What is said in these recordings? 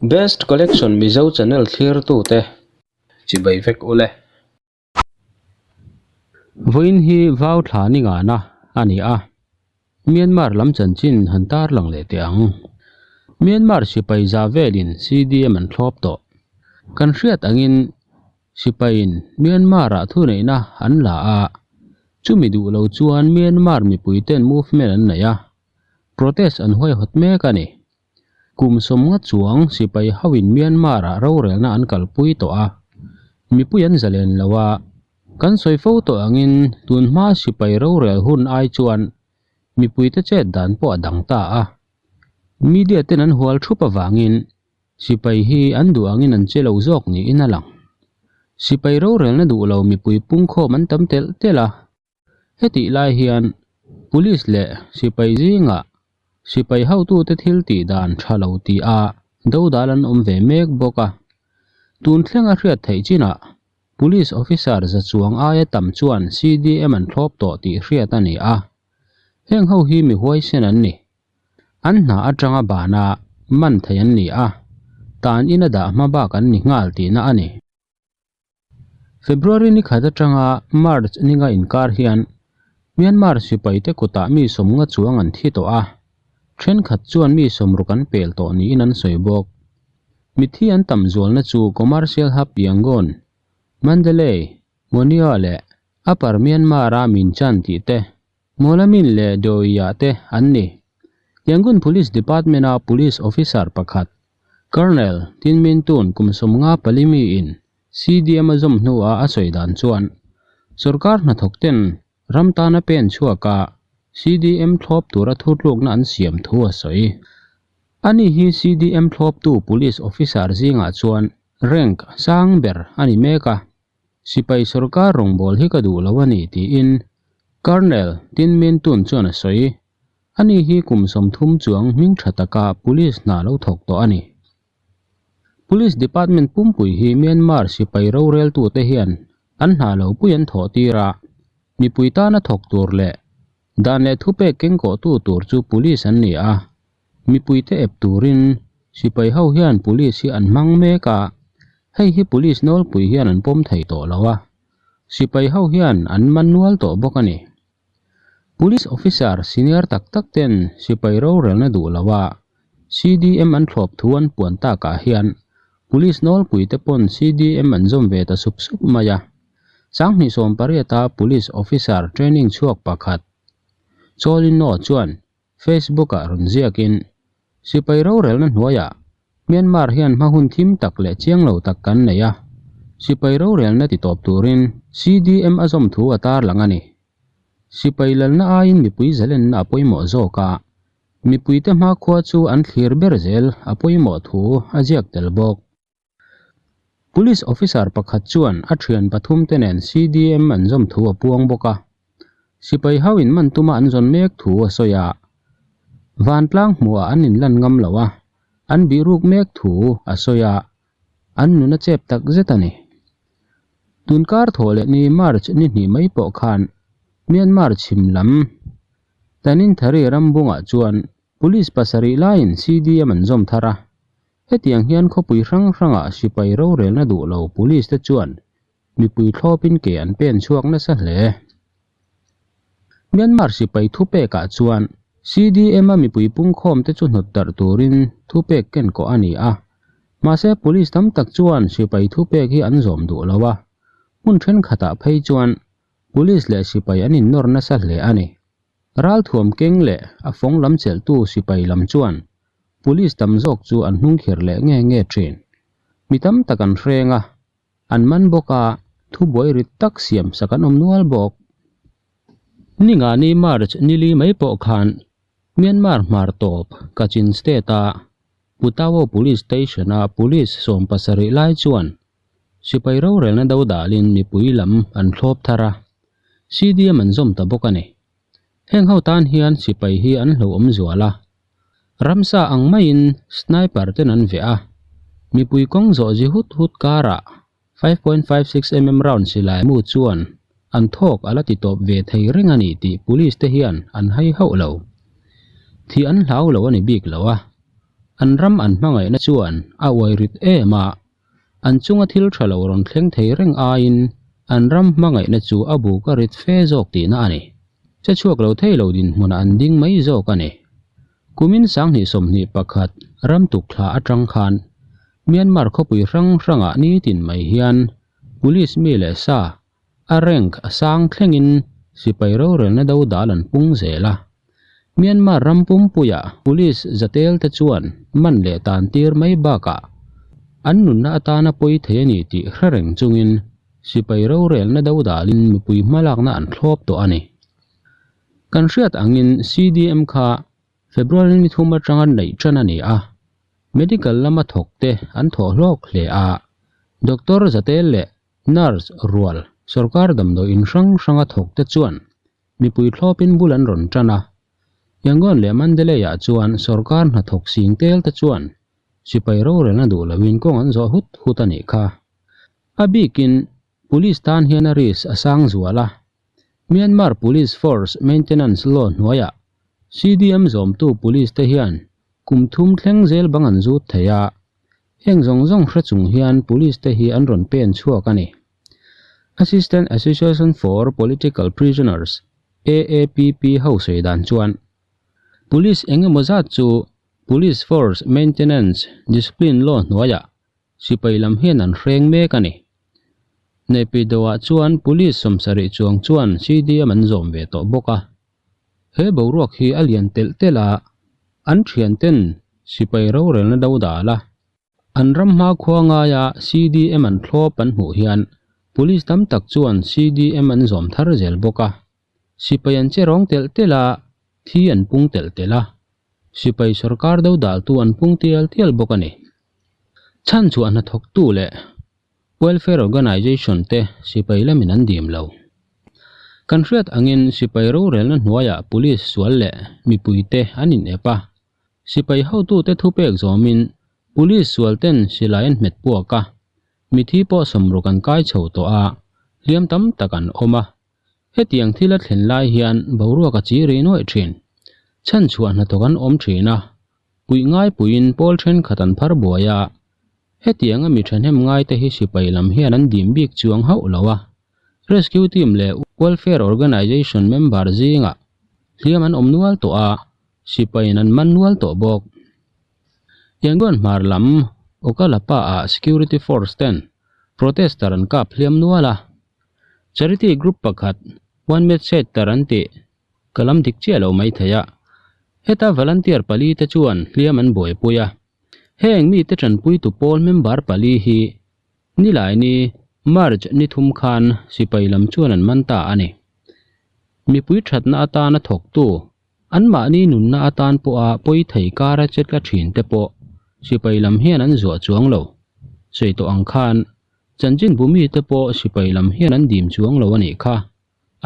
Best Collection Mizo channel thlirtute chibai vek ule. Vawiin hi vau thla ni ngana a ni a, Myanmar lam chanchin han tarlang leh teh ang. Myanmar sipai za velin CDM an thlawp tawh. Kan hriat angin Sipaiin Myanmar-ah thuneihna an la a, chumi duh lo chuan Myanmar mipuiten movement an nei a, protest an huaihawt mek a ni. Kum sawmnga chuang sipai hoin Myanmar-ah rorelna an kalpui tawh a, mipui an zalen lo a, kan sawi fo tawh angin tunhma sipai rorel hun ai chuan mipuite chet dan pawh a dang ta a, media ten an hual thup avangin Sipai hi an duh angin an che lo zawk niin a lang. Sipai rorelna duh lo mipui pungkhawm an tam telh telh a. Hetih lai hian Police leh sipai zingah sipai hotute thil tih dan tha lo tih a dodal an awm ve mek bawk a. Tun thlenga hriat theih chinah Police officer za chuang aia tam chuan CDM an thlawp tawh tih hriat a ni a. Heng ho hi mi huaisen an ni. An hna atanga bana man thei an ni a, tan in a dah hma bak an ni nghal tihna a ni. February ni khat atanga March ni nga inkar hian Myanmar sipaite kutah mi sawmnga chuang an thi tawh a, thenkhat chuan mi sawmruk an pel tawh niin an sawi bawk. Mithi an tam zualna chu Commercial Hub Yangon, Mandalay, Monywa leh Upper Myanmar-a Minchan tih te Mawlamin leh Dawia te an ni. Yangon Police Department-a Police Officer pakhat, Colonel Tin Min Tun kum sawmnga pali miin CDM a zawm hnuah a sawi dan chuan, Sorkar hnathawk ten ram tana pen chhuaka CDM thlawp tura thutlukna an siam thu a sawi. Ani hi CDM thlawptu Police Officer zingah chuan rank sang ber a ni mek a. Sipai sorkar rawngbâwl hi ka duh lo a ni, tiin Colonel Tin Min Tun chuan a sawi. Ani hi kum 30 chuang hming tha taka police hna lo thawk tawh a ni. Police Department pumpui hi Myanmar sipai roreltute hian an hna lo pui an thawh tir a, mipui tana thawk tur leh dan leh thupek kengkawhtu tur chu police an ni a, Mipuite ep turin sipai ho hian police hi an hmang mek a, hei hi police nawlpui hian an pawm thei tawh lo a, sipai ho hian an man nual tawh bawk a ni. Police officer senior tak tak ten sipai rorelna duh lo a, CDM an thlawp thu an puan takah hian police nawlpui te pawn CDM an zawm ve ta sup sup mai a. Sanghnih sawmpariata police officer training chhuak pakhat Chawlin-Naw chuan Facebook-ah rawn ziakin, Sipai rorelna hnuaiah Myanmar hian hma hun thim tak leh chiang lo tak kan nei a, sipai rorelna ti tawp turin CDM a zawm thu a tarlang a ni. Sipai lalna aiin mipui zalenna a pawimawh zawk a, mipuite hmakhua chu an thlir ber zel a pawimawh thu a ziak tel bawk. Police officer pakhat chuan a thian pathum te nen CDM an zawm thu a puang bawk a, sipai ho in man tuma an zawn mek thu a sawi a, vantlang hmuhah an inlan ngam lo a, an bihruk mek thu a sawi a, an nun a chep tak zet a ni. Tunkar thawh leh ni March ni hnih mai pawh khan Myanmar chhim lam Tanintharyi rambungah chuan Police pasarih laiin CDM an zawm thar a, hetiang hian khawpui hrang hrangah sipai rorelna duh lo police te chuan mipui thlawpin ke an pen chhuak nasa hle. Myanmar sipai thupekah chuan CDM a mipui pungkhawm te chu hnawt darh turin thupek ken kawh a ni a, mahse police tam tak chuan sipai thupek hi an zawm duh lo a, hmun thenkhatah phei chuan police leh sipai an innawr nasa hle a ni. Ralthuam keng leh a fawng lam chelhtu sipai lam chuan police tam zawk chu an hnung khir leh nge nge thin. Mi tam tak an hreng a, an man bawk a, thubuai rit tak siam sak an awm nual bawk. Ningani March nili mai pawh khan Myanmar hmar tawp Kachin State-a Putawo Police Station-a police 70 lai chuan Sipai rorelna do dalin mipui lam an thlawp thar a, CDM an zawm ta bawk a ni. Heng ho tan hian sipai hi an hlauhawm zual a, ramsa ang maiin sniper ten an veh a, mipui kawng zawh zi hut hut karah 5.56 mm round silai mu chuan an thawk a la ti tawp ve thei reng a ni tih police te hian an hai hauh lo. Thih an hlau lo a ni bik lo a. An ram an hmangaihna chuan a uai rit em a, an chunga thil tha lo rawn thleng thei reng aiin an ram hmangaihna chu a buk a rit fe zawk tihna a ni. Che chhuak lo thei lo dinhmunah an ding mai zawk a ni. Kumin 2021 ram tukthla atang khan Myanmar khawpui hrang hrangah nitin mai hian Police mi leh sa a rank a sang thlengin sipai rorelna do dal an pung zel a. Myanmar ram pumpuia Police zatel te chuan man leh tan tir mai bakah an nunna atana pawi thei a ni tih hre reng chungin sipai rorelna do dalin mipui hmalakna an thlawp tawh a ni. Kan hriat angin CDM kha February ni thum atanga neih tan a ni a, medical lama thawk te an thawh hlawk hle a, doctor zatel leh nurse rual sorkar damdawi in hrang hranga thawk te chuan mipui thlawpin bul an rawn tan a. Yangon leh Mandalay ah chuan sorkar hnathawk sing tel te chuan sipai rorelna duh loin kawng an zawh hut hut a nih kha. A bikin Police tan hian a risk a sang zual a, Myanmar Police Force Maintenance Law hnuaiah CDM zawmtu police te hian kum thum thleng zel bang an zut thei a, heng zawng zawng hre chung hian police te hi an rawn pen chhuak a ni. Assistant Association for Political Prisoners, AAPP, ho sawi dan chuan Police eng emaw zat chu Police Force Maintenance Discipline Law hnuaiah Sipai lam hian an hreng mek a ni. Naypyidaw-ah chuan Police 70 chuang chuan CDM an zawm ve tawh bawk a. He boruak hi a lian telh telh a, an thianten sipai rorelna do dal a. An ram hmakhua ngaia CDM an thlawp an hmuh hian Police tam tak chuan CDM an zawm thar zel bawk a. Sipai an che rawng telh telh a, thi an pung telh telh a. Sipai sorkar do daltu an pung tial tial bawk a ni. Chhanchhuah hnathawktu leh Welfare Organization te sipai lamin an dim lo. Kan hriat angin sipai rorelna hnuaiah police sual leh mipuite an inep a. Sipai hotute thupek zawmin police sual ten silai an hmet puak a, mithi pawh sawmruk an kai chho tawh a, hliam tam tak an awm a. Hetiang thil a thlen lai hian boruak a chi rih nuaih thin. Chhanchhuah hnathawk an awm thin a, Puih ngai puiin pawl thenkhat an phar buai a, hetianga mi thahnem ngaite hi sipai lam hian an dim bik chuang hauh lo a. Rescue team leh Welfare Organization member zingah hliam an awm nual tawh a, sipaiin an man nual tawh bawk. Yangon hmar lam Okalapa ah security force ten protester an kap hliam nual a, charity group pakhat One Med Center an tih Ka lam dik chiah lo mai thei a. Heta volunteer pali te chuan hliam an buaipui a. Heng mite tanpuitu pawl member pali hi Nilaini, March ni thum khan sipai lam chuan an man ta a ni. Mipui thatna atana thawktu, anmahni nunna atan pawha pawi thei kara che tla thin te pawh sipai lam hian an zuah chuang lo. Sawi tawh ang khan chanchin bu mite pawh sipai lam hian an dim chuang lo a nih kha.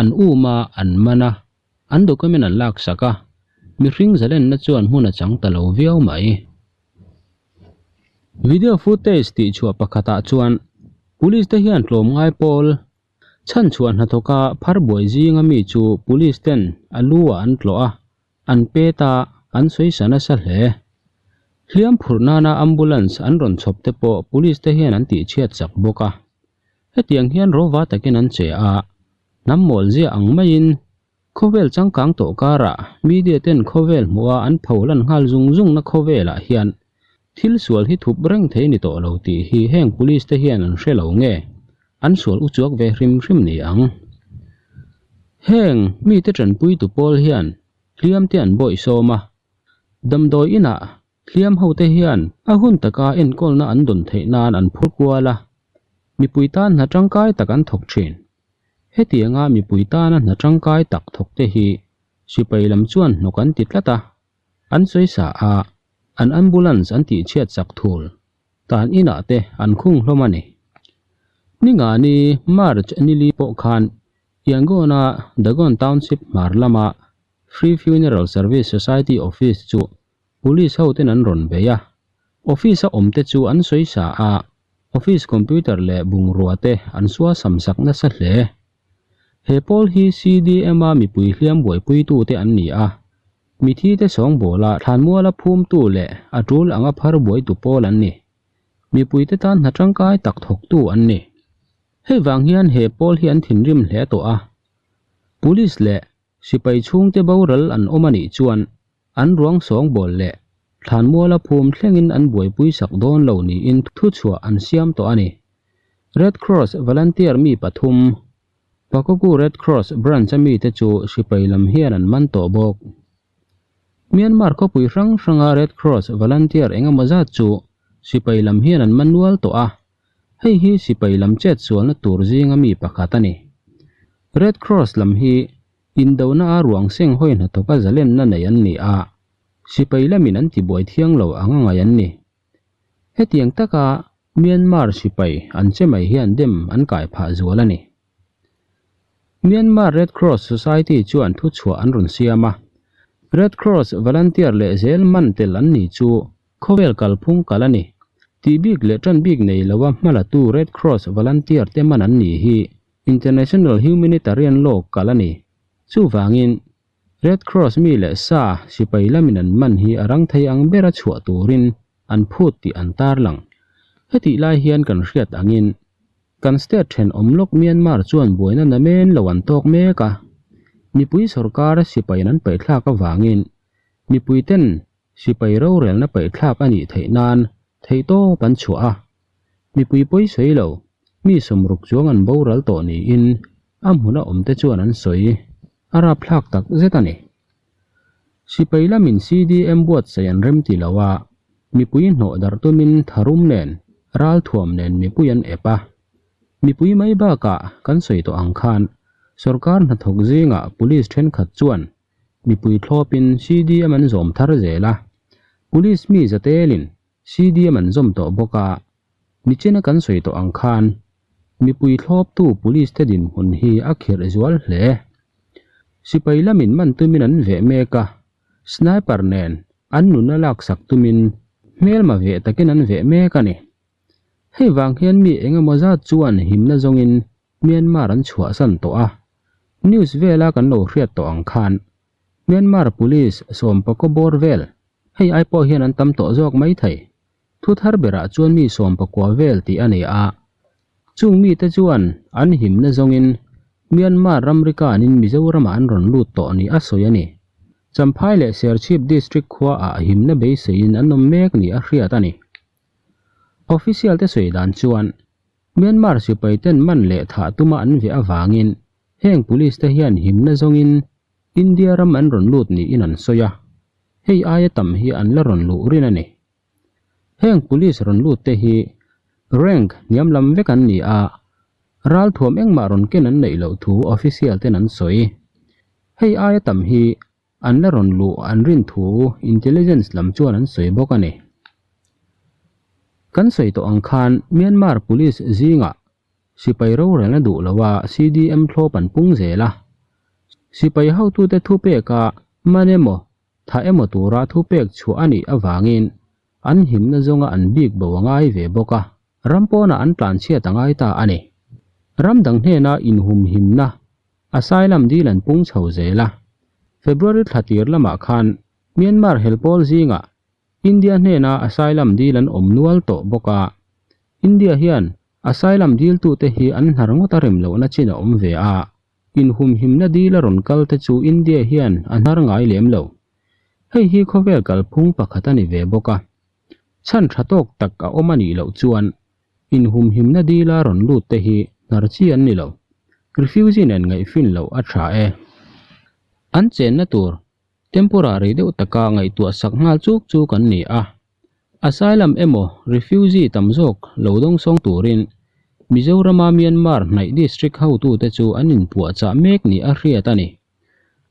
An um a, an man a, an document an lak sak a, mihring zalenna chuan hmun a chang ta lo viau mai. Video footage tih chhuah pakhatah chuan Police te hian tlawmngai pawl chhanchhuah hnathawka phar buai zinga mi chu Police ten a lu ah an tlawh a, an pet a, an sawi sa nasa hle. Hliam phurh nana ambulance an rawn chhawp te pawh Police te hian an tihchhiat chak bawk a. Hetiang hian rova takin an che a, hnam mawl ziah ang maiin khawvel changkang tawh karah media ten khawvel hmuha an pho lan nghal zung zungna khawvelah hian thil sual hi thup reng thei ni tawh lo tih hi heng police te hian an hre lo nge an sual uchuak ve hrim hrim ni ang. Heng mite tanpuitu pawl hian hliam te an bawih sawm a, damdawi inah Hliam hote hian a hun taka enkawlna an dawn theih nan an phur kual a, mipui tan hna tangkai tak an thawk thin. Hetianga mipui tana hna tangkai tak thawkte hi sipai lam chuan hnawk an ti tlat a, an sawi sa a, an ambulance an tihchhiat chak thul tan inah te an khung hlawm a ni. Ningani March nili pawh khan Yangon-a Dagon Township hmar lama Free Funeral Service Society office chu Police ho ten an rawn bei a, office a awm te chu an sawi sa a, office computer leh bungrua te an sual sam sak nasa hle. He pawl hi CDM a mipui hliam buaipuitu te an ni a, Mithite sawngbawla thlanmuala phumtu leh a tul anga phar buaitu pawl an ni. Mipuite tan hna tangkai tak thawktu an ni. Hei vang hian he pawl hi an thinrim hle tawh a. Police leh sipai chhungte boral an awm a nih chuan an ruang sawngbawl leh thlanmuala phum thlengin an buaipui sak dawn lo niin thuchhuah an siam tawh a ni. Red Cross volunteer mi pathum Pakokku Red Cross branch a mite chu sipai lam hian an man tawh bawk. Myanmar khawpui hrang hranga Red Cross volunteer engemaw zat chu sipai lam hian an man nual tawh a, hei hi sipai lam chet sualna tur zinga mi pakhat a ni. Red Cross lam hi indona a ruang seng hawi hnathawka zalenna nei an ni a, sipai lamin an tibuai thiang lo anga ngai an ni. Hetiang taka Myanmar sipai an che mai hian dem an kai phah zual a ni. Myanmar Red Cross Society chuan thuchhuah an rawn siam a, Red Cross volunteer leh zel man tel an ni chu khawvel kalphung kal a ni. Tih bik leh tan bik nei loa hmalatu Red Cross volunteer te man an ni hi International Humanitarian Law kal a ni. Chuvangin Red Cross mi leh sa sipai lamin an man hi a rang thei ang bera chhuah turin an phut tih an tarlang. Hetih lai hian kan hriat angin kan state thenawm lawk Myanmar chuan buaina namen lo an tawk mek a. Mipui sorkar sipaiin an paihthlak avangin mipuiten sipai rorelna paihthlak a nih theih nan theihtawp an chhuah a. Mipui pawi sawi lo, mi sawmruk chuang an boral tawh niin a hmuna awmte chuan an sawi. A rapthlak tak zet a ni. Sipai lamin CDM buatsaih an rem ti lo a, mipui hnawh darh tumin tharum nen, ralthuam nen mipui an ep a. Mipui mai bakah kan sawi tawh ang khan sorkar hnathawk zingah police thenkhat chuan mipui thlawpin CDM an zawm thar zel a, police mi zatelin CDM an zawm tawh bawk a, nichina kan sawi tawh ang khan mipui thlawptu police te dinhmun hi a khirh zual hle. Sipai lamin man tumin an veh mek a, sniper nen an nuna laksak tumin hmelma veh takin an veh mek a ni. Hei vang hian mi engemaw zat chuan himna zawngin Myanmar an chhuahsan tawh a, news vela kan lo hriat tawh ang khan Myanmar Police sawmpakaw bawr vel, hei ai pawh hian an tam tawh zawk mai thei. Thu thar berah chuan mi sawmpakua vel tih a ni a. Chung mite chuan an himna zawngin Myanmar ramri kanin Mizoramah an rawn lut tawh ni a sawi a ni. Champhai leh Serchhip District khua ah himna beiseiin an awm mek ni a hriat a ni. Official te sawi dan chuan Myanmar sipai ten man leh thah tuma an veh avangin Heng police te hian himna zawngin India ram an rawn lut niin an sawi a, hei aia tam hi an la rawn luh rin a ni. Heng police rawn lut te hi rank hniam lam vek an ni a, ralthuam engmah rawn ken an neih loh thu official ten an sawi. Hei aia tam hi an la rawn luh an rin thu intelligence lam chuan an sawi bawk a ni. Kan sawi tawh ang khan Myanmar police zingah Sipai rorelna duh lo a CDM thlawp an pung zel a. Sipai hotute thupeka man emaw, thah emaw tura thupek chhuah a nih avangin an himna zawnga an bik bo a ngai ve bawk a, ram pawnah an tlanchhiat a ngai ta a ni. Ram dang hnena inhumhimna asylum dil an pung chho zel a. February thla tir lamah khan Myanmar helpawl zingah India hnena asylum dil an awm nual tawh bawk a. India hian Asylum diltute hi an hnar ngawt a rem lohna chin a awm ve a, inhumhimna dil a rawn kal te chu India hian a hnar ngai lem lo. Hei hi khawvel kalphung pakhat a ni ve bawk a. Chhan tha tawk tak a awm a nih loh chuan inhumhimna dila rawn lut te hi hnar chi an ni lo. Refugee nen ngaihfin loh a tha e. An chenna tur temporary deuh taka ngaihtuah sak nghal chuk chuk an ni a. Asylum emaw refugee tam zawk lo dawngsawng turin Mizorama Myanmar hnaih district hotute chu an inpuahchah mek ni a hriat a ni.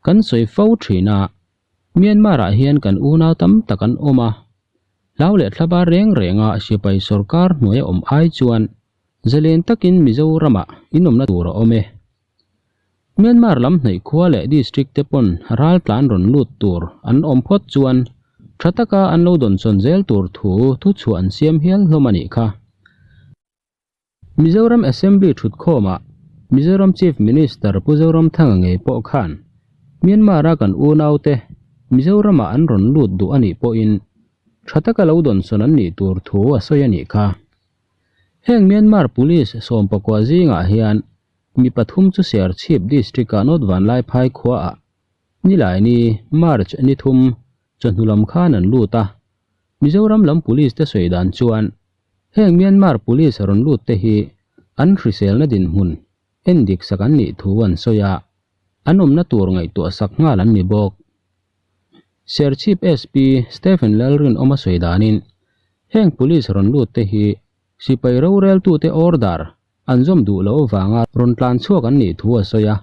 Kan sawi fo thin a, Myanmar-ah hian kan unau tam tak an awm a. Hlau leh thlabar reng renga sipai sorkar hnuaia awm ai chuan zalen takin Mizoramah inawmna tur a awm e. Myanmar lam hnaih khua leh district te pawn raltlan rawn lut tur an awm phawt chuan tha taka an lo dawnsawn zel tur thu thuchhuah an siam hial hlawm a nih kha. Mizoram Assembly thutkhawmah Mizoram Chief Minister Pu Zoramthanga ngei pawh khan Myanmar-a kan unaute Mizoramah an rawn lut duh a nih pawhin tha taka lo dawnsawn an nih tur thu a sawi a nih kha. Heng Myanmar Police sawmpakua zingah hian mi pathum chu Serchhip District-a North Vanlaiphai khuaah Nilaini, March ni thum, chawhnu lam khan an lut a. Mizoram lam Police te sawi dan chuan heng Myanmar Police rawn lut te hi an hriselna dinhmun en dik sak an nih thu an sawi a, an awmna tur ngaihtuah sak nghal an ni bawk. Serchhip SP Stephen Lalrinawma sawi danin heng Police rawn lut te hi sipai roreltute order an zawm duh loh avanga rawn tlan chhuak an nih thu a sawi a,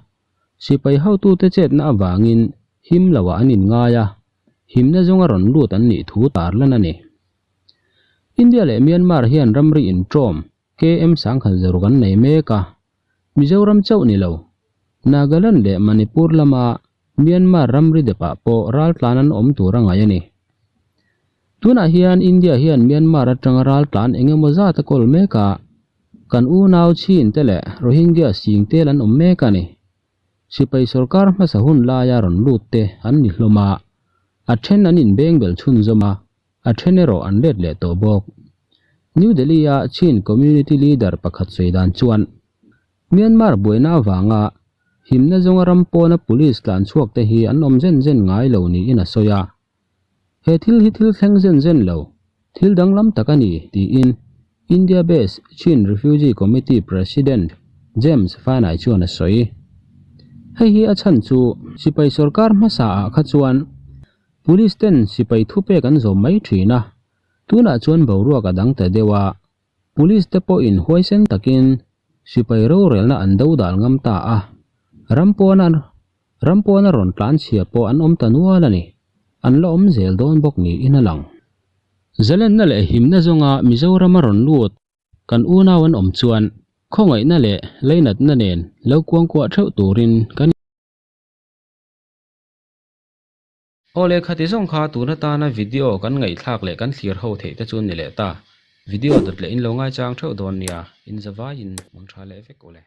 sipai hotute chetna avangin him loah an inngai a, himna zawnga rawn lut an nih thu tarlan a ni. India leh Myanmar hian ramri inṭawm KM sangkhat zaruk an nei mek a, Mizoram chauh ni lo, Nagaland leh Manipur lama Myanmar ramri depah pawh raltlan an awm tur a ngaih a ni. Tunah hian India hian Myanmar atanga raltlan eng emaw zat a kawl mek a, kan unau Chin te leh Rohingya sing tel an awm mek a ni. Sipai sorkar hmasa hun laia rawn lut te an ni hlawm a, a then an inbengbel chhunzawm a, a then erawh an let leh tawh bawk. New Delhi-a Chin community leader pakhat sawi dan chuan, Myanmar buaina avanga himna zawnga ram pawna police tlan chhuak te hi an awm zen zen ngai lo niin a sawi a. He thil hi thil thleng zen zen lo, thil danglam tak a ni, tiin India based Chin Refugee Committee President James Fanai chuan a sawi. Hei hi a chhan chu sipai sorkar hmasa ah kha chuan Police ten sipai thupek an zawm mai thin a, tunah chuan boruak a dang ta deuh a, Police te pawhin huaisen takin sipai rorelna an do dal ngam ta a, ram pawna ram pawna rawn tlan chhia pawh an awm ta nual a ni, an la awm zel dawn bawk niin a lang. Zalenna leh himna zawnga Mizoram a rawn lut kan unau an awm chuan khawngaihna leh leinatna nen lo kuangkuah theuh turin kan. Aw leh khati zawng kha tun atana video kan ngaihthlak leh kan thlir ho theih te chu ni leh ta. Video dawt leh in lo ngaichang theuh dawn nia, in zavaiin mang tha leh vek u le.